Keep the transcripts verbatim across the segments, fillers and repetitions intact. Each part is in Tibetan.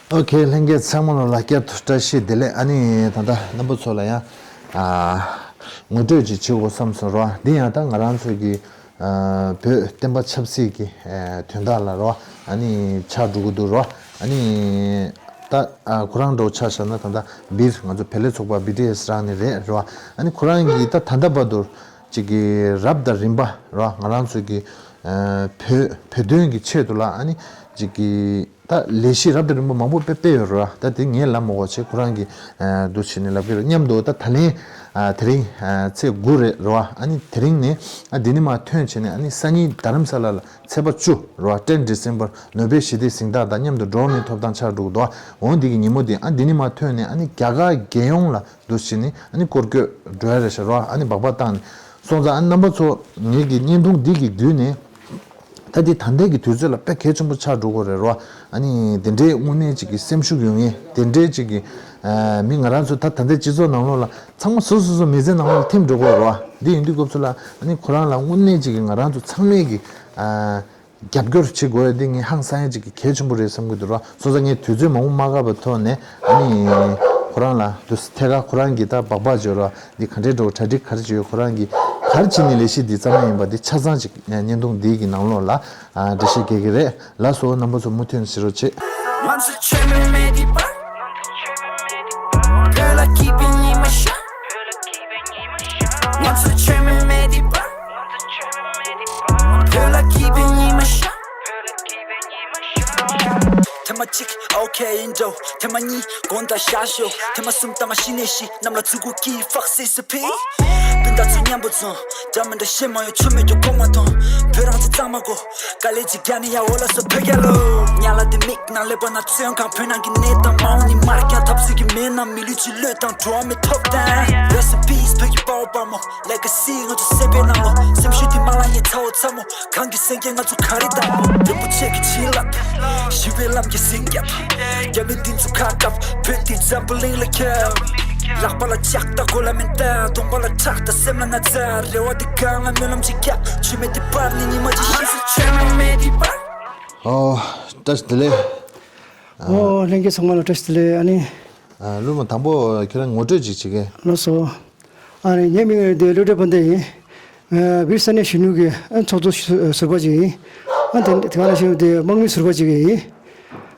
ཨོ་ཁེ། ལྷན་རྒྱས་ཚང་མ་ལ་ལ་བསྐྱར་དུ་བཀྲ་ཤིས་བདེ་ལེགས། ཨ་ནི་ད་ལྟ་རྣམ་པ་ཚོ་ལ་ཡང་ཨ་ངོ་སྤྲོད་ཅིག་བྱེད་དགོས་བསམ་སོང་རོ། འདི་ཡང་ད་ང་རང་ཚོ་གི་ཨ་བོད་བསྟན་པ་ཆབ་སྲིད་ཀྱི་ཨ་དོན་དག་ལ་རོ། ཨ་ནི་ཆགས་འགྲོ་གི་འདུག་རོ། ཨ་ནི་ད་ཨ་ཁོ་རང་འདྲ་བོ་ཆ་བཞག་ན་ད་ལྟ་སྦིར་ང་ཚོ་བེ་ལེ་ཚོགས་པ་བི་ཌི་ཨེས་རང་ནི་རེད་རོ། ཨ་ནི་ཁོ་རང་གིས་ད་ད་ལྟ་བར་དུ་ཅིག་གི་རབ་དང་རིམ་པ་རོ། ང་རང་ཚོ་གི་ཨ་བོད་བོད་དོན་གྱི་ཆེད་དུ་ལ་ཨ་ནི་ཅིག་གི་ད་ལས་གཞི་རབ་དང་རིམ་པ་མང་པོ་སྤེལ་སྤེལ་ཡོད་རེད་བ། ད་དེ་ངས་ལབ་མ་དགོས་བྱས་ཁོ་རང་གིས་ཨ་འདུག་བྱས་ནས་ལབ་ཀྱི་རེད། མཉམ་དུ་ད་ད་ལན་ཨ་དེ་རིང་ཨ་ཚེས་དགུ་རེད་རེད་བ། ཨ་ནི་དེ་རིང་ནས་ཨ་འདི་ནས་མར་ཐོན་བྱས་ནས་ཨ་ནི་སང་ཉིན་རྡ་རམ་ས་ལ་ལ་ཚེས་པ་བཅུ་རེད་བ། ཏེན་ཌི་སེམ་པར་ནོ་བེལ་ཞི་བདེའི་གཟེངས་རྟགས་དང་མཉམ་དུ་འགྲོ་བ་མིའི་ཐོབ་ཐང་ཆགས་འགྲོ་གི་འདུག་འོ་འདི་གི་ཉིན་མོ་དེ་ཨ་འདི་ནས་མར་ཐོན་ནས་ཨ་ནི་རྒྱ་གར་རྒྱལ་ཡོངས་ལ་འདུག་བྱས་ནས་ཨ་ནི་སྐོར་སྐྱོད་འགྲོ་ཡ་རེད་ཤག་རེད་བ། ཨ་ནི་སྦག་སྦག་བཏང་ནས་སོང་ཙང་ཨ་ནི་རྣམ་པ་ཚོ་ངེད་ཀྱི་བརྙན་ཐུང་འདི་གི་བརྒྱུད་ནས། ད་འདི་ད་ལྟའི་གི་དུས་ཚོད་ལ་དཔེ་གལ་ཆེན་པོ་ཆགས་འགྲོ་གི་རེད་རོ། ཨ་ནི་དེ་འདྲའི་དངོས་གནས་ཅིག་གི་སེམས་ཤུགས་ཡོད་མཁན་དེ་འདྲའི་ཅིག་གི་ཨ་མི་ང་རང་ཚོ་ད་ད་ལྟའི་སྤྱི་ཚོགས་ནང་ལོགས་ལ་ཚང་མ་སོ་སོ་སོ་མི་ཚེ་ནང་ལོགས་ལ་ཐིམ་འགྲོ་གི་རེད་རོ། འདི་ཡིན་དུས་སྐབས་སུ་ལ་ཨ་ནི་ཁོ་རང་ལ་དངོས་གནས་ཅིག་གི་ང་རང་ཚོ་ཚང་མས་གི་ཨ་རྒྱབ་སྐྱོར་བྱེད་དགོས་ཡ་འདི་ངས་ཧང་སང་ཡ་ཅིག་གི་གལ་ཆེན་པོ་རེད་བསམ་གི་འདུག་རོ། སོང་ཙང་ངས་དུས་ཚོད་མང་པོ་མ་བཀག་པའི་ཐོག་ནས་ཨ་ནི་ཁོ་རང་ལ་དུ་ཐད་ཀར་ཁོ་རང་གི་ད་སྦག་སྦག་བརྗོད་རོགས། འདི་ག་འདྲའི་འགྲོ་གྲ་སྒྲིག་ག་རེ་བྱས་ཡོད། ཁོ་རང་གིས་ག་རེ་བྱས་ནས་ལས་གཞི་འདི་བརྩམས་ཡིན་པ་འདི་ཆ་ཚང་ཅིག་བརྙན་ཐུང་འདི་གི་ནང་ལོགས་ལ་ཨ་འགྲེལ་བཤད་རྒྱག་གི་རེད། ལགས་སོ། རྣམ་པ་ཚོ་མུ་མཐུད་ནས་གཟིགས་རོགས་བྱེད། ཐེངས་མ་གཅིག་ཨོ་ཁེ་ཡིན་འགྲོ། ཐེངས་མ་གཉིས་དགོངས་དག་བཞག་ཤོག་ཐེངས་མ་གསུམ་ལྟ་མ་ཤི་ནས་ཤི། གནམ་ལ་ཚུར་སྒུག་གི་fuck C C P། སྤུན་ཟླ་ཚོ་མཉམ་པོ་འཛོམས། འདྲ་མི་འདྲ་བཤད་མ་ཡོང་། ཆོ་མེད་རྒྱུ་གོ་མ་མཐོང་། བོད་རང་བཙན་གཙང་མ་དགོས། དཀའ་ལས་ཅིག་རྒྱག་ནི་ཡ། འོ་ལགས་སོ་བོད་རྒྱལ་ལོ། ཉ་ལ་དེ་མིག་ནང་ལེབ་པ་ན་བཙོན་ཁང་བོད་ནང་གི་གནས་སྟངས་མ་འོངས་ནི་མར་ཀྱང་འཐབ་རྩོད་ཀྱི་མེ་ནང་མི་ལུས་ཅིག་བློས་བཏང་འགྲོ་བ་མི་ཐོབ་ཐང་། Rest in peace བོད་ཀྱི་དཔའ་བོ་དཔའ་མོ། Legacy ང་ཚོ་སེམས་པའི་ནང་ལོགས། སེམས་ཤུགས་དེ་མ་ལངས་ཡས་ཚ་བོ་ཚ་མོ། གང་གི་སེང་གེ་ང་ཚོ་ག་རེ་དང་པོ། རིན་པོ་ཆེ་གི་བྱིན་རླབས། ཞི་བའི་ལམ་གྱི་སེང་རྒྱབ། རྒྱ་མི་འདི་ཚོ་ཁ་བཀབ། བོད་འདི་འཛམ་བུ་གླིང་ལ་ཁྱབ། ལག་པ་ལ་ལྕགས་ད་གོ་ལ་མེ་མདའ། གདོང་པ་ལ་ཁྲག་ད་སེམས་ལ་ན་ཚ། རེ་བ་འདི་གང་ལ་སྨོན་ལམ་ཅིག་རྒྱབ། ཆོས་མེད་འདི་པར་ནི་ཉི་མ་ཅིག་ཤི། ཨོ། བཀྲ་ཤིས་བདེ་ལེགས། ཨོ། ལྷན་རྒྱས་ཚང་མ་ལ་བཀྲ་ཤིས་བདེ་ལེགས། ཨ་ནི། ཨ། སློབ་མ་དང་པོ་ཁྱེད་རང་ངོ་སྤྲོད་ཅིག་བྱེད་མཁན། ལགས་སོ། ཨ་ནི་ངའི་མིང་དེ་བློ་གྲོས་དཔལ་ལྡན་ཡིན། ཨ། བོད་ས་གནས་གཞོན་ནུ་གི་ཨ་ཚོགས་གཙོ་ཟུར་པ་ཅིག་ཡིན། ཨ་དེ་དེ་ག་ནང་བཞིན་དེ་དམངས་མི་ཟུར་པ་ཅིག་ཡིན།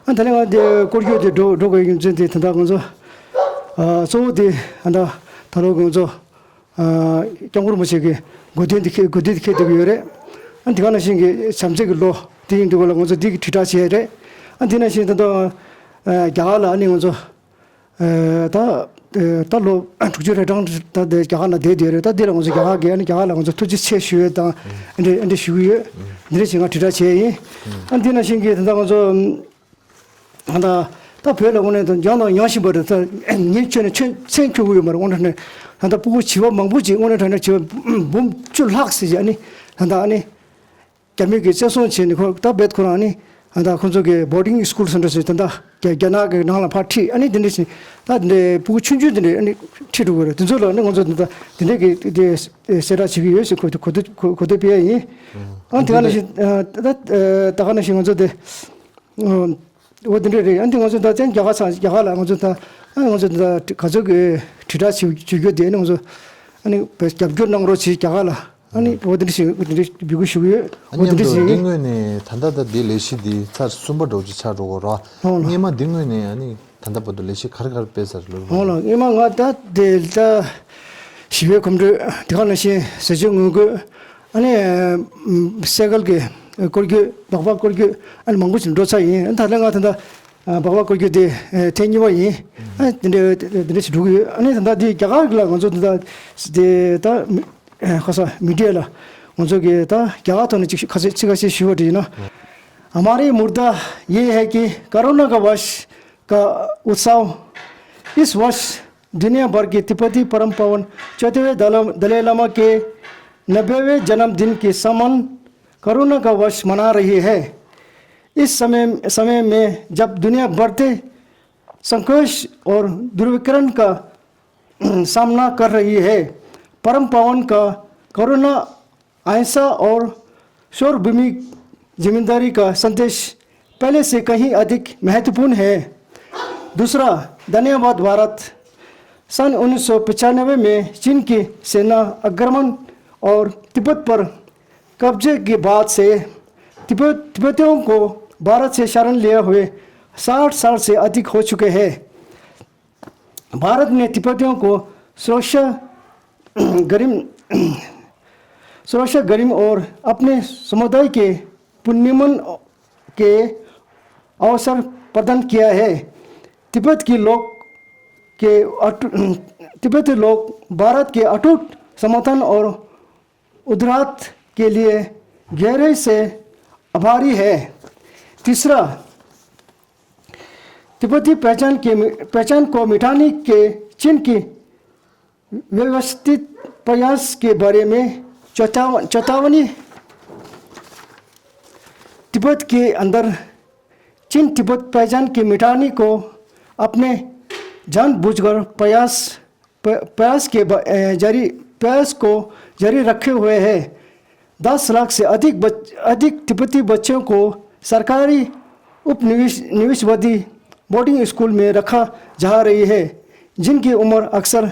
ཨ་ད་ནི་ང་དེ་སྐོར་སྐྱོད་དེ་འགྲོ་འགྲོ་དགོས་རྒྱུ་མཚན་དེ་ད་ལྟ་ང་ཚོ་ཨ་གཙོ་བོ་དེ་ཨ་ད་ད་ལོ་ང་ཚོ་ཨ་སྐྱབས་མགོན་རིན་པོ་ཆེ་གི་དགོངས་དོན་དེ་འཁེལ་དགོངས་དོན་དེ་འཁེལ་བསྡད་ཀྱི་ཡོད་རེད། ཨ་དེ་ག་ནང་བཞིན་གྱི་བྱམས་བརྩེ་གི་ལོ་དེ་ཡིན་དུས་སྐབས་ལ་ང་ཚོ་འདི་གི་དྲིལ་བསྒྲགས་བྱས་རེད། ཨ་དེ་ནང་བཞིན་ད་ལྟ་ཨ་རྒྱ་གར་ལ་ཨ་ནི་ང་ཚོ་ཨ་ད་ཨ་ད་ལོ་དྲུག་ཅུ་རེ་གྲངས་ད་དེ་རྒྱ་གར་ལ་བསྡད་བསྡད་ཡོད་རེད། ད་འདི་ལ་ང་ཚོ་རྒྱ་གར་གི་ཨ་ནི་རྒྱ་གར་ལ་ང་ཚོ་ཐུགས་རྗེ་ཆེ་ཞུ་ཡས་དང་ཨ་འདྲ་ཨ་འདྲ་ཞུ་གི་ཡོད། འདི་འདྲ་བྱས་ང་དྲིལ་བསྒྲགས་བྱས་ཡིན། ཨ་དེ་ནང་བཞིན་གྱི་ད་ལྟ་ང་ཚོ་ད་ད་བོད་ལ་དངོས་གནས་དང་ཡང་དང་ཡང་བཞིན་པར་ད་ངས་ཁྱོན་ནས་ཁྱོན་མཚན་འཁྱོལ་གྱི་ཡོད་མ་རེད། དངོས་གནས་ནས་ད་ལྟ་སྤུ་གུ་བྱིས་པ་མང་པོ་ཅིག་དངོས་གནས་དྲང་གནས་བྱིས་པ་འབུམ་བཅུ་ལྷག་ཟེར་ཅིག་ཨ་ནི་ད་ལྟ་ཨ་ནི་རྒྱ་མི་གིས་བཙན་བཟུང་བྱས་ནས་ཁོ་ད་རྦད་ཁོ་རང་ཨ་ནི་ད་ལྟ་ཁོ་ཚོ་གི་boarding school ཟེར་འདྲ་ཟེར་ད་ལྟ་རྒྱ་རྒྱ་ནག་གི་ནང་ལ་ཕར་ཁྲིད་ཨ་ནི་དེ་འདྲ་ཞིག་ད་དེ་འདྲའི་སྤུ་གུ་ཆུང་ཆུང་དེ་འདྲ་ཨ་ནི་ཁྲིད་འགྲོ་གི་རེད། དེ་ཚོ་ལ་ཨ་ནི་ང་ཚོ་ད་ལྟ་དེ་འདྲའི་གི་དེ་གསལ་བསྒྲགས་བྱེད་ཀྱི་ཡོད་ཟེར་གོ་གོ་གོ་གོ་བསྡུར་སྤེལ་ཡ་ཡིན། ཨ་དེ་ག་ནང་བཞིན་ད་ད་ག་ནང་བཞིན་ང་ཚོ་དེ། འོ་དེ་འདྲ་རེད། ཨ་འདི་ང་ཚོ་ད་ཅང་རྒྱ་གར་ཚང་རྒྱ་གར་ལ་ང་ཚོ་ད་ཨ་ང་ཚོ་ད་ག་ཚོད་ཀྱི་དྲིལ་བསྒྲགས་བྱེད་བྱེད་རྒྱུ་དེ་ནི་ང་ཚོ་ཨ་ནི་རྒྱབ་སྐྱོར་གནང་རོགས་བྱེད་རྒྱ་གར་ལ་ཨ་ནི་འོ་དེ་འདྲ་ཞིག་འོ་དེ་འདྲ་འབོད་སྐུལ་ཞུ་གི་ཡོད། ཨ་འོ་དེ་མཉམ་འདྲ་དུ་ཞིག་འདི་ཡིན། སྔོན་ནས་ད་ལྟ་ད་འདི་ལས་གཞི་འདི་ཚར་གསུམ་པ་འདྲ་བོ་ཅིག་ཆགས་འགྲོ་གི་རེད། ཧོ་ལ། སྔོན་མ་འདི་སྔོན་ནས་ཨ་ནི་ད་ལྟ་བར་དུ་ལས་གཞི་ག་རེ་ག་རེ་སྤེལ་ཚར་ལོ། ཧོ་ལ། སྔོན་མ་ང་ད་དེ་ད་ཞི་བའི་གོམ་བགྲོད་དེ་ག་ནང་བཞིན་ཟས་བཅད་ངོ་རྒོལ། ཨ་ནི་ཨ་སེ་གལ་གྱི་སྐོར་སྐྱོད་སྦག་སྦག་སྐོར་སྐྱོད་ཨ་ནི་མང་པོ་ཞིག་འགྲོ་ཚར་ཡིན། ཨ་ནི་ད་ལྟ་ང་ད་ལྟ་ཨ་སྦག་སྦག་སྐོར་སྐྱོད་དེ་ཨ་ཐེངས་གཉིས་པ་ཡིན། ཨ་ནི་དེ་འདྲ་དེ་འདྲ་ཞིག་འགྲོ་གི་ཡོད། ཨ་ནི་ད་ལྟ་འདི་རྒྱ་གར་ལ་ང་ཚོ་ད་ལྟ་དེ་ད་མི་ཨ་ཁ་ས་མི་ཌི་ཡ་ལ་ང་ཚོ་གི་ད་རྒྱ་གར་ཐོག་ནས་ཅིག་ཁ་ཤས་ཅིག་ཁ་ཤས་ཞུ་བ་དེ་ཡིན་ན། हमारी मुद्दा ये है कि कोरोना का वर्ष का उत्सव इस वर्ष दुनिया भर के तिब्बती परम पावन चौथेवें दला-, दलाई लामा के नब्बेवें जन्मदिन के समान कोरोना का वर्ष मना रही है। इस समय, समय में जब दुनिया बढ़ते संघर्ष और दुर्विकरण का सामना कर रही है, परम पावन का कोरोना अहिंसा और सर्वभूमि जिम्मेदारी का संदेश पहले से कहीं अधिक महत्वपूर्ण है। दूसरा, धन्यवाद भारत। सन उन्नीस सौ पचानवे में चीन की सेना आक्रमण और तिब्बत पर कब्जे के बाद से तिब्बत, तिब्बतियों को भारत से शरण लिए हुए साठ साल से अधिक हो चुके हैं। भारत ने तिब्बतियों को सुरक्षा गरिम सुरक्षा गरिम और अपने समुदाय के पुनर्निर्माण के अवसर प्रदान किया है। तिब्बत के लोग के अटू- तिब्बती लोग भारत के अटूट समर्थन और उदारता के लिए गहराई से आभारी है। तीसरा, तिब्बती पहचान के पहचान को मिटाने के चीन की व्यवस्थित प्रयास के बारे में चेताव- चेतावनी। तिब्बत के अंदर चीन तिब्बत पहचान के मिटाने को अपने जानबूझकर प्रयास प- प्रयास के ब- अ, जारी प्रयास को जारी रखे हुए है। दस लाख से अधिक बच, अधिक तिब्बती बच्चों को सरकारी उपनिवेश निवेशवादी बोर्डिंग स्कूल में रखा जा रही है, जिनकी उम्र अक्सर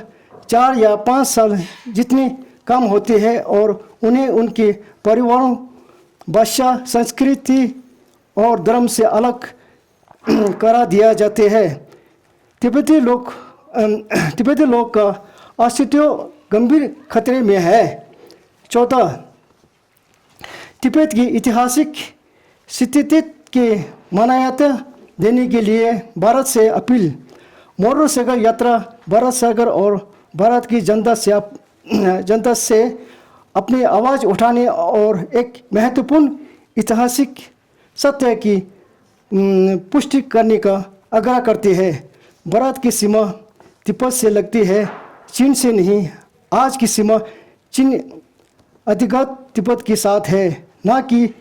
चार या पाँच साल जितनी कम होती है और उन्हें उनके परिवारों, भाषा, संस्कृति और धर्म से अलग करा दिया जाते हैं। तिब्बती लोग अम, तिब्बती लोग का अस्तित्व गंभीर खतरे में है। चौथा, तिब्बत की ऐतिहासिक स्थिति की मान्यता देने के लिए भारत से अपील। मोटरसाइकिल यात्रा भारत सरकार और भारत की जनता से अप- जनता से अपनी आवाज़ उठाने और एक महत्वपूर्ण ऐतिहासिक सत्य की अम, पुष्टि करने का आग्रह करते हैं। भारत की सीमा तिब्बत से लगती है, चीन से नहीं। आज की सीमा चीन अधिगत तिब्बत के साथ है, न कि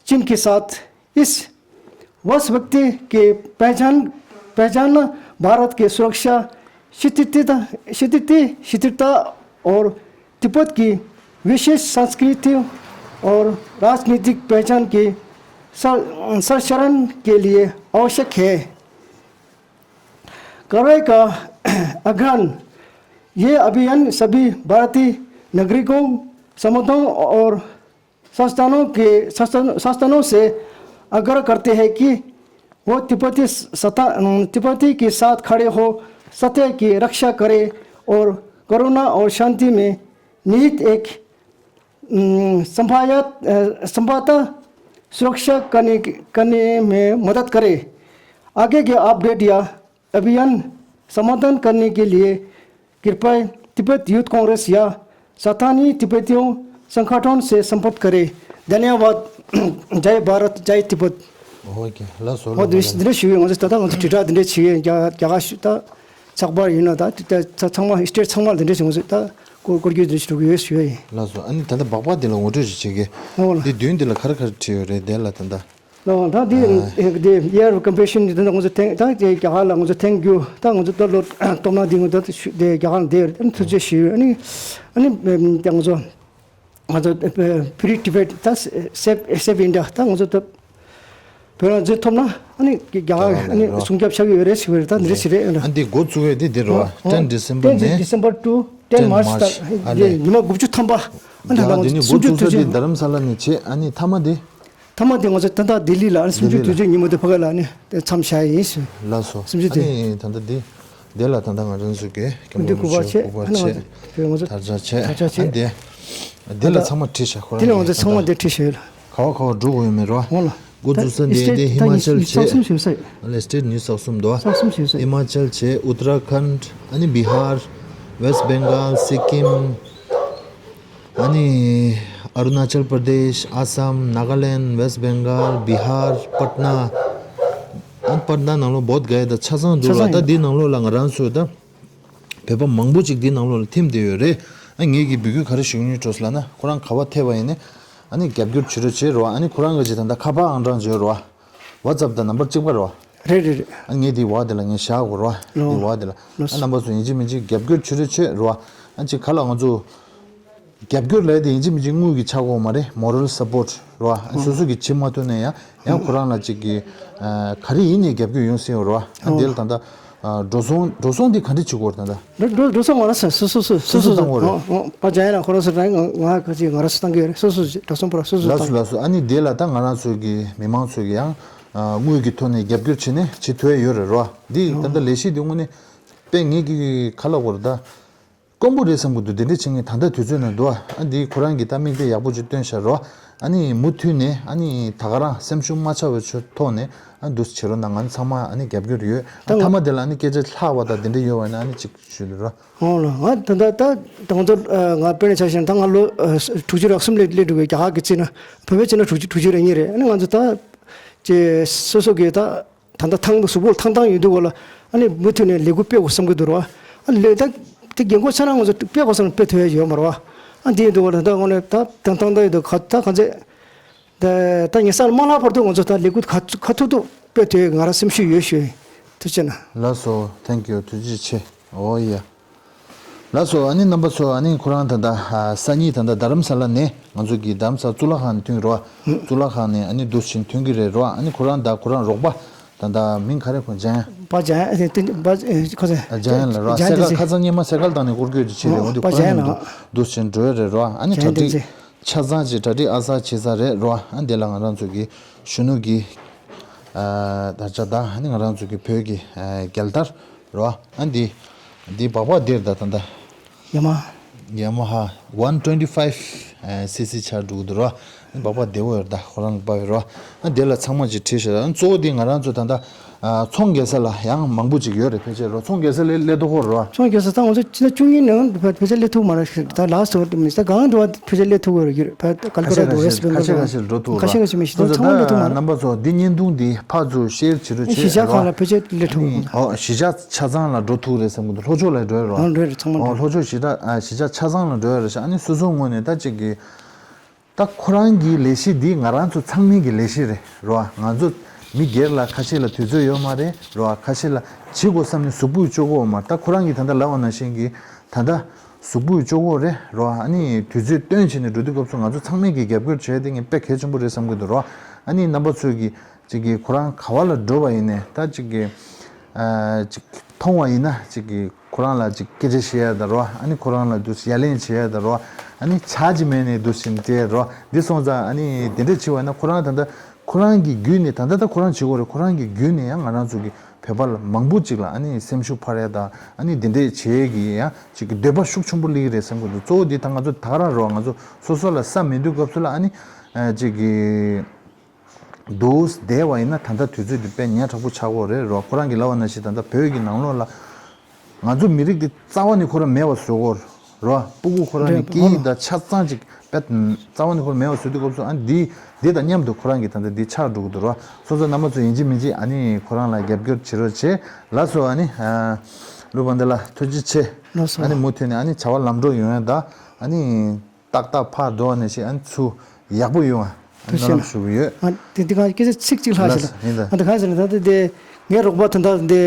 चीन के साथ। इस वश व्यक्ति के पहचान पहचान भारत के सुरक्षा स्थिति स्थिति स्थिरता और तिब्बत की विशेष सांस्कृतिक और राजनीतिक पहचान के सं- संरक्षण के लिए आवश्यक है। कार्रवाई का आह्वान। ये अभियान सभी भारतीय नागरिकों, संगठनों और संस्थानों के संस्थान- संस्थानों से आग्रह करते हैं कि वो तिब्बती सत्ता तिब्बती के साथ खड़े हो सत्य की रक्षा करें और करुणा और शांति में निहित एक अम, संभाया अ, संभाता सुरक्षा करने करने में मदद करें। आगे के अपडेट या अभियान समर्थन करने के लिए कृपया तिब्बत यूथ कांग्रेस या स्थानीय तिब्बतियों संगठन से संपर्क करें। धन्यवाद। जय भारत, जय तिब्बत। ཨོ་ཁེ། ལགས་སོ། ཨོ་ལགས་སོ། འདི་འདྲ་ཞུ་ཡོད། ང་ཚོ་ད་ལྟ་ང་ཚོ་དྲིལ་བསྒྲགས་འདི་འདྲ་བྱེད་ཡོད། རྒྱ་རྒྱ་གར་ཞུ་ད་ཚགས་པར་ཡིན་ན་ད་དེ་ད་ཚང་མ་སི་ཊེཊ་ཚང་མ་ལ་འདི་འདྲ་ཞིག་ང་ཚོ་ད་སྐོར་སྐོར་སྐྱོད་འདི་འདྲ་ཞིག་འགྲོ་གི་ཡོད་ཞུ་ཡ་ཡིན། ལགས་སོ། ཨ་ནི་ད་ལྟ་སྦག་སྦག་འདི་ལ་ངོ་སྤྲོད་ཞིག་བྱེད་གི། ཨོ་ལགས། འདི་མདུན་འདི་ལ་ག་རེ་ག་རེ་བྲིས་ཡོད་རེད། དེ་ལ་ད་ལྟ། ལགས་ད་འདི་ཨ་འདི་ཨེ་འདི་ཨེར་ཀམ་པེ་ཤན་འདི་ད་ང་ཚོ་ཐེངས་ད་དེ་རྒྱ་གར་ལ་ང་ཚོ་ཐེངས་རྒྱུ་ད་ང་ཚོ་ད་ལོ་སྟོད་ན་འདི་ང་ཚོ་ད་ཞུ་དེ་རྒྱ་གར་ལ་བསྡད་ཡོད་རེད། ཨ་ནི་ཐུགས་རྗེ་ཞུ་ཡོད། ཨ་ནི་ཨ་ནི་ཨེམ་ད་ང་ཚོ། ང་ཚོ་ཨེ་ཕི་རི་ཊི་བེཊ་ད་སེབ་སེབ་ཨིན་ཌི་ཡ་ད་ང་ཚོ་ད་བོད་རང་བཙན་ཐོབ་ན་ཨ་ནི་རྒྱ་གར་ཨ་ནི་སྲུང་སྐྱོབ་བྱ་གི་ཡོད་རེད་ཟེར་གི་རེད། ད་འདི་རེད་ཟེར་རེད། ཨ་འདི་འགོ་བཙུགས་ཡས་དེ་འདི་རེད་བ། ཨོ། ཊེན་ཌི་སེམ་པར་ནས། ཊེན་ཌི་སེམ་པར་ཊུ་ཊེན་མཱར་ཆི། ཨ་ད་ཨ་ལས། ཉི་མ་དགུ་བཅུ་ཐམ་པ། ཨ་ད་རྒྱ་གར་འདི་ནི་འགོ་བཙུགས་ས་དེ་རྡ་རམ་ས་ལ་ནས་བྱས། ཨ་ནི་མཐའ་མ་དེ། མཐའ་མ་དེ་ང་ཚོ་ད་ལྟ་ལྡི་ལི་ལ་ཨ་ནི་སུམ་ཅུ་ལྡི་ལི་ལ། དུས་ཚོད་ཉིན་མོ་དེ་ཕ་གི་ལ་ཨ་ནི་མཚམས་བཞག་ཡས་ཡིན་ཟེར། ལགས་སོ། སུམ་ཅུ་དེ། ཨ་ནི་ད་ལྟ་འདི། དེ་ལ་ད་ལྟ་ང་རང་ཚོ་གི་སྐྱབས་འདི་མགོན་སྐུ་པར་ཆེ་ཨ་ནི་ང་ཚོ་དེ་ང་ཚོ་དར་ཆ་ཆེ། དར་ཆ་ཆེ། ཨ་འདི། འདི་ལ་ད་ཚང་མ་བྲིས་བཞག་ཁོ་རང་དེ་ལ་ང་ཚོ་ཚང་མ་འདི་བྲིས་བཞག་ཡོད་ལ། ག་བ་ག་བ་འགྲོ་དགོས་ཡོད་མེད་རོ། འོ་ལ། འགོ་ད་བཙུགས་ས་འདི་སི་ཊེཊ་འདི་ད་ཧི་མ་ཉི་ཅལ་ཉི་ཤུ་རྩ་གསུམ་ཞིག་ཡོད་ས་ཡོད། ཨ་ལས་སི་ཊེཊ་ཉི་ཤུ་རྩ་གསུམ་འདུག་ཨ། རྩ་གསུམ་ཞིག་ཡོད་ས་ཡོད། ཧི་མ་ཅལ་བྱས། ཨུ་ཏ་ར་ཁནྜ། ཨ་ནི་བི་ཧར། ཝེསྟ་བེང་གཱལ། སི་ཀིམ། ཨ་ནི་ཨ་རུ་ན་ཅལ་པར་དེཤ། ཨ་སམ། ནཱ་ག་ལེནྜ། ཝེསྟ་བེང་གཱལ། བི་ཧར། པཊ་ན། ཨ་པཊ་ན་ནང་ལོགས་བོད་ག་ཡ་ད་ཆ་ཚང་འདུག་ལ། ཆ་ཚང་ད་ཡོད། འདི་ནང་ལོགས་ལ་ང་རང་ཚོ་ད་བོད་པ་མང་པོ་ཅིག་འདི་ནང་ལོགས་ལ་ཐིམ་བསྡད་ཡོད་རེད། ཨ་ངེད་ཀྱིས་འབོད་སྐུལ་ག་རེ་ཞུ་སྙིང་འདོད་ལབ་ན། ཁོ་རང་ག་བ་ཐེ་བ་ཡིན་ནའི་ཨ་ནི་རྒྱབ་སྐྱོར་བྱེད་རོགས་བྱེད་རོགས། ཨ་ནི་ཁོ་རང་གི་ཅིག་ད་ད་ཁ་པར་ཨང་གྲངས་བརྗོད་རོགས། ཝ་ཙབ་དང་ནམ་བར་གཅིག་པ་རེད་བ། རེད་རེད་རེད། ཨ་ངས་འདི་བ་དེ་ལ་ངས་བཞག་དགོས་རེད་བ། ལོ། འདི་བ་དེ་ལ། ལོ། ཨ་རྣམ་པ་ཚོ་ཡིན་གཅིག་མིན་གཅིག་རྒྱབ་སྐྱོར་བྱེད་རོགས་བྱེད་རོགས་བ། ཨ་ཅིག་ག་ལ་ང་ཚོ་ རྒྱབ་སྐྱོར་ལས་དེ་ཡིན་གཅིག་མིན་གཅིག་དངུལ་གྱི་ཆག་གོ་མ་རེད། Moral support རེད་བ། སོ་སོ་གི་བྱེད་མ་ཐུབ་ནས་ཡང་ཡང་ཁོ་རང་ལ་གཅིག་གི་ག་རེ་ཡིན་ནའི་རྒྱབ་སྐྱོར་ཡོང་སྲིད་ཡོད་རེད་བ། ཨ་དེ་ལ་ད་ལྟ་འགྲོ་སོང་འགྲོ་སོང་དེ་ག་འདྲ་བྱེད་དགོས་རེད་ད་ལྟ། འགྲོ་འགྲོ་འགྲོ་སོང་ང་རང་སོ་སོ་སོ་སོ་སོ་སོ་བཏང་དགོས་རེད། ཨོ་ཨོ་པ་ཇ་ཡ་ལ་ཁོ་རང་སོ་རང་ང་ང་ག་ཅིག་ང་རང་སོ་བཏང་གི་ཡོད་རེད། སོ་སོ་འགྲོ་སོང་པ་ར་སོ་སོ་ལགས་སོ་བཏང་། ལགས་སོ། ཨ་ནི་དེ་ལ་ད་ང་རང་ཚོ་གི་མི་མང་ཚོ་གི་ཡང་དངུལ་གྱི་ཐོག་ནས་རྒྱབ་སྐྱོར་བྱས་ནས་བྱེད་ཐུབ་ཡ་ཡོད་རེད་རེད་བ། འདི་ད་ལྟ་ལས་གཞི་འདི་དངོས་གནས་དཔེ་ངེད་ཀྱི་ཁ་ལག་བར་ད། དཀོན་པོ་རེད་བསམ་གི་འདུག་དེ་འདྲ་བྱེད་མཁན་ད་ལྟ་དུས་ཚོད་ནང་འདུག་ཨ་འདི་ཁོ་རང་གིས་ད་མིག་དཔེ་ཡག་པོ་ཅིག་སྟོན་ཤར་རོ། ཨ་ནི་མུ་མཐུད་ནས་ཨ་ནི་ད་ག་རང་སེམས་ཤུགས་མ་ཆག་པའི་ཆོས་ཐོག་ནས་ཨ་འདུག་བྱེད་རོགས་གནང་། ང་ཚང་མ་ཨ་ནི་རྒྱབ་སྐྱོར་ཡོད། ཨ་ད་མཐའ་མ་དེ་ལ་ཨ་ནི་སྐད་ཆ་ལྷག་པ་དང་དེ་འདྲ་ཡོད་པ་ན་ཨ་ནི་ཅིག་ཞུ་རོགས། ཨོ་ལ་ང་ད་ད་ད་ང་ཚོ་ང་དཔེར་ན་ཆ་བཞག་ན་ད་ང་ལོ་དྲུག་ཅུ་རེ་གསུམ་ལས་སླེབས་འགྲོ་གི། རྒྱ་གར་གྱི་རྩིས་ན་བོད་པའི་རྩིས་ན་དྲུག་ཅུ་དྲུག་ཅུ་རེ་གཉིས་རེད། ཨ་ནི་ང་ཚོ་ད་ཅེ་སོ་སོ་གི་ད། ད་ལྟ་ཐང་གཟུགས་པོ་ཐང་ཐང་ཡོད་དུས་གོ་ལ་ཨ་ནི་མུ་མཐུད་ནས་ལས་འགུལ་སྤེལ་དགོས་བསམ་གྱི་འདུག་ར། ཨ་ནི་ལས་ད་དེ་རྒན་གོག་ཆ་ན་ང་ཚོ་སྤེལ་དགོས་བསམ་ན་སྤེལ་ཐུབ་ཡ་ཡོད་མ་རེད་བ། ཨ་འདི་ཡིན་དུས་གོ་ལ་ད་དངོས་གནས་ད་ཐང་ཐང་ད་ཡོད་དུས་ག་ད་ག་ཚད་ད་ད་ངེད་ས་ལ་མ་ལྷག་བར་དུ་ང་ཚོ་ད་ལས་འགུལ་ག་ག་ཐུབ་ཐུབ་སྤེལ་ཐུབ་ཡ་ང་རང་སེམས་ཤུགས་ཡོད་ཞུ་ཡིན། ཐུགས་རྗེ་གནང་། ལགས་སོ། Thank you. ཐུགས་རྗེ་ཆེ། ཨོ་ཡ། ལགས་སོ། ཨ་ནི་རྣམ་པ་ཚོ་ཨ་ནི་ཁོ་རང་ད་ལྟ་ཨ་སང་ཉིན་ད་ལྟ་རྡ་རམ་ས་ལ་ནས་ང་ཚོ་གི་རྡ་རམ་ས་གཙུག་ལག་ཁང་ནས་ཐོན་གྱི་རེད་བ། གཙུག་ལག་ཁང་ནས་ཨ་ནི་འདུག་ཕྱིན་ཐོན་གྱི་རེད་རེད་བ། ཨ་ནི་ཁོ་རང་ད་ཁོ་རང་རོགས་པ་ད་ལྟ་མིང་ག་རེ་ཁོ་འཇམ་དབྱངས། པ་འཇམ་དབྱངས་ཨ་ནི་པ་ཨ་ཁོ་ཚེ་འཇམ་དབྱངས་ལ་རེད་བ། འཇམ་སེ་དབྱངས་ག་ཁ་སང་སྔོན་མ་སེ་གལ་བཏང་ནས་སྐོར་སྐྱོད་ཅིག་བྱས་རེད། འོ་འདི་པ་ཁོ་འཇམ་རང་དབྱངས་ལ་འདུག་ཕྱིན་འགྲོ་ཡ་རེད་རེད་བ། ཨ་ནི་གྲ་འཇམ་དབྱངས་སྒྲིག་ཆ་ཚང་ཅིག་གྲ་སྒྲིག་ཨ་གསར་བྱེད་ས་རེད་རེད་བ། ཨ་འདི་ལ་ང་རང་ཚོ་གི་གཞོན་ནུ་གི་ཨ་ད་ཆ་ད་ཨ་ནི་ང་རང་ཚོ་གི་བོད་ཀྱི་ཨ་རྒྱལ་དར་རོ། ཨ་འདི་འདི་སྦག་སྦག་འདིར་ད་ད་ད་ཡ་མ་ཡ་མ་ཧ་ཝན་ཊུ་ཝེན་ཊི་ཕའིབ་སི་སི་ཆགས་འགྲོ་གི་འདུག་རོ། སྦག་སྦག་བདེ་བོ་ཡོད་ད་ཁོ་རང་གི་པ་ཡོད་རོ། ཨ་འདི་ལ་ཚང་མ་ཅིག་བྲིས་ཤག་ཨ་གཙོ་བོ་འདི་ང་རང་ཚོ་ད་ད་ཨ་ཚོང་རྒྱག་ས་ལ་ཡང་མང་པོ་ཅིག་ཡོད་རེད། ཕལ་ཆེར་རོ་ཚོང་རྒྱག་ས་ལས་སླེབས་ཐུབ་ཀྱི་རོ། ཚོང་རྒྱག་ས་ད་ང་ཚོ་ཕྱི་ཟླ་བཅུ་གཉིས་ནང་ཕལ་ཆེར་སླེབས་ཐུབ་མ་རེད། ད་ལ་སོ་མི་ས་གང་འགྲོ་བ་ཕལ་ཆེར་སླེབས་ཐུབ་ཀྱི་རོ། ཡོད་རེད་ཕལ་ཁ་ཤས་ཁ་ཤས་ཁ་ཤས་ཁ་ཤས་འགྲོ་ཐུབ་རོ། ཁ་ཤས་ཁ་ཤས་མི་ཤེས་ད་ཚང་མ་སླེབས་ཐུབ་མ་རེད། རྣམ་པ་ཚོ་འདི་བརྙན་ཐུང་འདི་ཕར་ཚུར་ཤེར་བྱེད་རོགས་བྱེད་རོགས། གཞིས་ཆགས་ཁག་ལ་ཕལ་ཆེར་སླེབས་ཐུབ་ཀྱི་མ་རེད། ཨོ་གཞིས་ཆགས་ཆ་ཚང་ལ་འགྲོ་ཐུབ་རེད་བསམ་གྱི་འདུག་ལྷོ་ཕྱོགས་ལ་འགྲོ་ཡ་རོ། ཨོ་འགྲོ་ཡ་རེད་ཚང་མ་ཨོ་འགྲོ། ལྷོ་ཕྱོགས་གཞིས་ཆགས་ཨ་གཞིས་ཆགས་ཆ་ཚང་ལ་འགྲོ་ཡ་རེད་ཤག་ཨ་ནི་སོ་སོའི་ངོས་ནས་ད་ཅིག་གི་ད་ཁོ་རང་གི་ལས་གཞི་འདི་ང་རང་ཚོ་ཚང་མའི་གི་ལས་གཞི་རེད་རོ། ང་ཚོ་མི་སྒེར་ལ་ཁ་ཤས་ལ་དུས་ཚོད་ཡོད་མ་རེད་རོ། ཁ་ཤས་ལ་བྱེད་དགོས་བསམ་ནས་གཟུགས་པོ་ལྕོགས་གོ་མ་རེད། ད་ཁོ་རང་གིས་ད་ལྟ་ལབ་པ་ནང་བཞིན་གི་ད་ལྟ་གཟུགས་པོ་ལྕོགས་གོ་རེད་རོ། ཨ་ནི་དུས་ཚོད་བཏོན་བྱས་ནས་འགྲོ་དུས་སྐབས་སུ་ང་ཚོ་ཚང་མས་ཀྱི་རྒྱབ་སྐྱོར་བྱས་དེ་ངས་དཔེ་གལ་ཆེན་པོ་རེད་བསམ་གྱི་འདུག་རོ། ཨ་ནི་རྣམ་པ་ཚོས་ཀྱི་ཅིག་གི་ཁོ་རང་ག་བ་ལ་འགྲོ་བ་ཡིན་ནས་ད་ཅིག་གི་ཨ་ཅིག་མཐོང་བ་ཡིན་ན་ཅིག་གི་ཁོ་རང་ལ་ཅིག་སྐད་ཆ་བཤད་ཡ་ད་རོ། ཨ་ནི་ཁོ་རང་ལ་འདུག་ཡ་ལན་བྱེད་ཡ་ད་རོ། ཨ་ནི་ཆ་ཅིག་མེད་ནས་འདུག་ཕྱིན་དེ་རོ། འདི་སོང་ཙང་ཨ་ནི་དེ་འདྲ་བྱེད་བ་ཡིན་ན་ཁོ་རང་ད་ལྟ་ཁོ་རང་གི་བརྒྱུད་ནས་ད་ལྟ་ད་ཁོ་རང་བྱེད་དགོས་རེད། ཁོ་རང་གི་བརྒྱུད་ནས་ཡང་ང་རང་ཚོ་གི་བོད་པ་ལ་མང་པོ་ཅིག་ལ་ཨ་ནི་སེམས་ཤུགས་འཕར་ཡ་དང་ཨ་ནི་དེ་འདྲས་བྱེད་ཀྱི་ཡང་ཅིག་གི་འདོད་པ་ཤུགས་ཆེན་པོ་སླེབས་ཀྱི་རེད་བསམ་གྱི་འདུག་གཙོ་བོ་འདི་ད་ང་ཚོ་ད་ག་རང་རོ། ང་ཚོ་སོ་སོ་ལ་ས་མི་འདུག་སྐབས་སུ་ལ་ཨ་ནི་ཅིག་གི་འདུག་བསྡད་པ་ཡིན་ན་ད་ལྟ་དུས་ཚོད་འདི་དཔེ་ཉག་ཕྲ་པོ་ཆགས་ཀྱི་རེད་རོ། ཁོ་རང་གིས་ལབ་པ་ནང་བཞིན་ད་ལྟ་བོད་ཀྱི་ནང་ལོགས་ལ་ང་ཚོ་མི་རིགས་འདི་རྩ་བ་ནས་ཁོ་རང་མེད་པ་བཟོ་གི་རེད་རོ། སྤུ་གུ་ཁོ་རང་ནི་རེད་སྐད་ཡིག་དང་ཆ་ཚང་ཅིག་དཔེ་རྩ་བ་ནས་ཁོ་རང་མེད་པ་བཟོ་དུས་སྐབས་སུ་ཨ་ནི་འདི་འདི་དང་མཉམ་དུ་ཁོ་རང་གིས་ད་ལྟ་འདི་ཆགས་འགྲོ་གི་འདུག་རོ། སོ་སོ་རྣམ་པ་ཚོ་ཡིན་གཅིག་མིན་གཅིག་ཨ་ནི་ཁོ་རང་ལ་རྒྱབ་སྐྱོར་བྱེད་རོགས་བྱེད། ལགས་སོ། ཨ་ནི་ཨ་ཀླུ་པ་འདི་ལ་ཐུགས་རྗེ་ཆེ། ལགས་སོ། ཨ་ནི་མུ་མཐུད་ནས་ཨ་ནི་བྱ་བ་ལམ་འགྲོ་ཡོང་ཡ་ད་ཨ་ནི། ཏག་ཏག་ཕར་འགྲོ་བ་ནས་ཤིག་ཨ་ནི་ཚུར་ཡག་པོ་ཡོང་བ་ཐུགས་རྗེ་གནང་། ཞུ་གི་ཡོད། ཨ་དེ་འདི་ག་སྐད་ཆ་ཚིག་གཅིག་ལྷག་ཞིག་ལ་ཡིན་ད། ཨ་འདི་ག་ཟེར་ན་ད་དེ་དེ་ངའི་རོགས་པ་དོན་དག་འདི་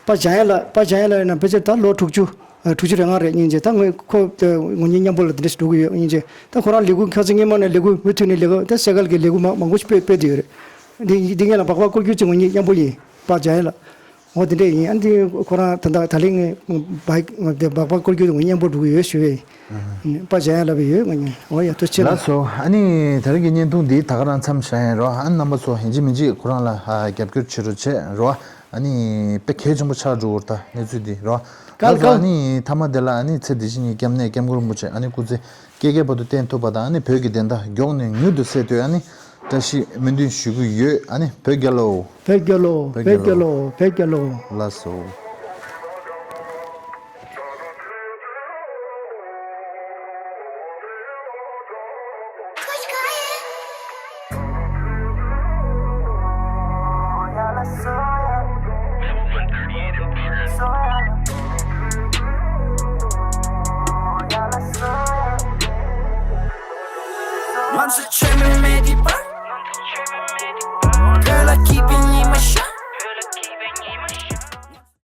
པ་འཇམ་དབྱངས་ལགས་པ་འཇམ་དབྱངས་ལགས་ཡིན་ན་ཕལ་ཆེར་ད་ལོ་དྲུག་ཅུ་དྲུག་ཅུ་རེ་ལྔ་རེད་སྙིང་རྗེ། ད་ངོས་ཁོ་ངོ་ཉིད་མཉམ་པོ་ལ་འདི་འདྲ་ཞིག་འགྲོ་གི་ཡོད་སྙིང་རྗེ། ད་ཁོ་རང་ལས་འགུལ་ཁ་སང་སྔོན་མ་ནས་ལས་འགུལ་མུ་མཐུད་ནས་ལས་འགུལ་ད་སེ་གལ་གྱི་ལས་འགུལ་མང་མང་པོ་ཞིག་སྤེལ་སྤེལ་བསྡད་ཡོད་རེད། འདི་འདི་ངས་ལ་སྦག་སྦག་སྐོར་སྐྱོད་ཀྱི་ངོ་ཉིད་མཉམ་པོ་ཡིན་པ་འཇམ་དབྱངས་ལགས། འོ་དེ་འདྲས་ཡིན། ཨ་འདི་ཁོ་རང་ད་ལྟ་ད་ལན་ངས་བག་དེ་སྦག་སྦག་སྐོར་སྐྱོད་དུ་ངས་མཉམ་པོ་འགྲོ་གི་ཡོད་ཞུ་བས། པ་འཇམ་དབྱངས་ལབ་པའི་ཡོད་ང་གཉིས། འོ་ཡ་ཐུགས་རྗེ་ཆེ་ལགས་ལགས། སོ། ཨ་ནི་ད་རིང་གི་བརྙན་ཐུང་འདི་ད་ག་རང་མཚམས་བཞག་ཡིན་རོ། ཨ་ནི་རྣམ་པ་ཚོ་ཡིན་གཅིག་མིན་གཅིག་ཁོ་རང་ལ་ཨ་རྒྱབ་སྐྱོར་བྱེད་རོགས་བྱེད་རོ། ཨ་ནི་དཔེ་གལ་ཆེན་པོ་ཆགས་འགྲོ་གི་རེད་ད་གནས་ཚུལ་འདི་རོ། ལགས་སོ། ཨ་ནི་མཐའ་མ་དེ་ལ་ཨ་ནི་ཚེ་འདི་ཕྱི་གཉིས་སྐྱབས་གནས་སྐྱབས་མགོན་རིན་པོ་ཆེ་ཨ་ནི་སྐུ་ཚེ་བསྐལ་བརྒྱའི་བར་དུ་བརྟན་ཐུབ་པ་དང་ཨ་ནི་བོད་ཀྱི་བདེན་མཐའ་མགྱོགས་ནས་མྱུར་དུ་གསལ་ཐུབ་ཨ་ནི་བཀྲ་ཤིས་སྨོན་འདུན་ཞུ་གི་ཡོད། ཨ་ནི་བོད་རྒྱལ་ལོ། བོད་རྒྱལ་ལོ། བོད་རྒྱལ་ལོ། བོད་རྒྱལ་ལོ། ལགས་སོ། Once a trip with me,